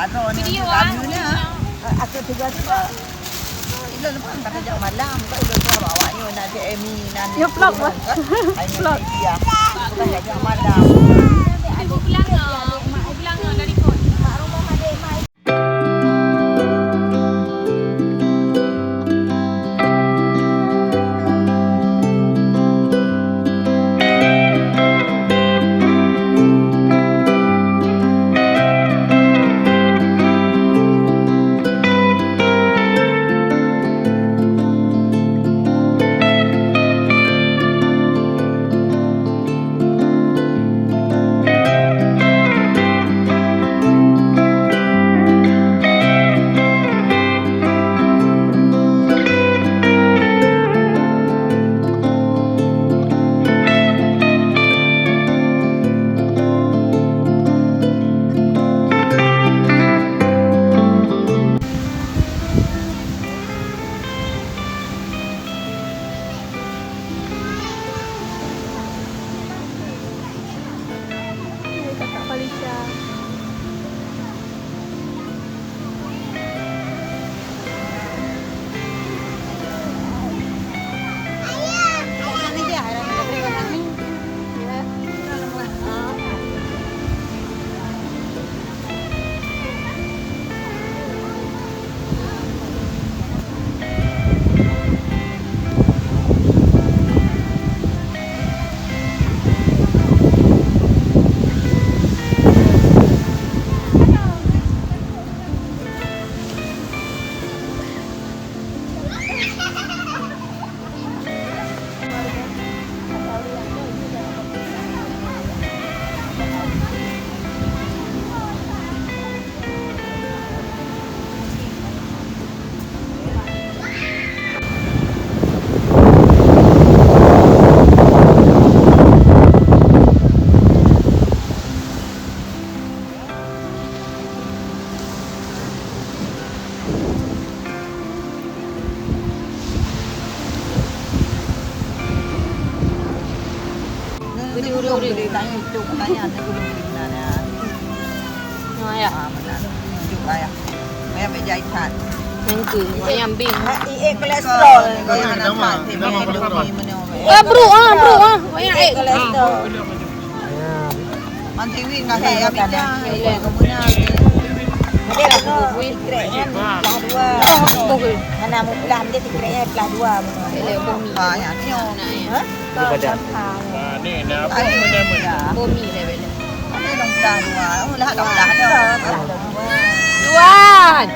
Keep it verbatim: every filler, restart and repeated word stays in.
Video ah. Aku tiga-tiga. Ilôn pun kata jak malam, tak ilôn pun awak nyoe nak cek Emi, nak. Ya, vlog, Bos. Vlog. Iya. Bukan jak malam. Ibu pulang ah. Ibu pulang ah dari pun. Hai, Kakak Falisha. Uri, uri, uri. Nah, ya. Yang tu, yang bing. Eh, kolesterol. Eh, bro, ah, bro, ah. Yang eh. Kolesterol. Mantiwi nggak kayak ya, beda. Iya. Ada buku sikrek kan, pelah dua. Hana mau pelah, dia sikrek ya, pelah dua. Iya, bumi. Ah, ya, tio. Hah? Kau sampah. Bumi dia beda. Ada dong pelah dua. Oh, lah, dah pelah dah. Tuan.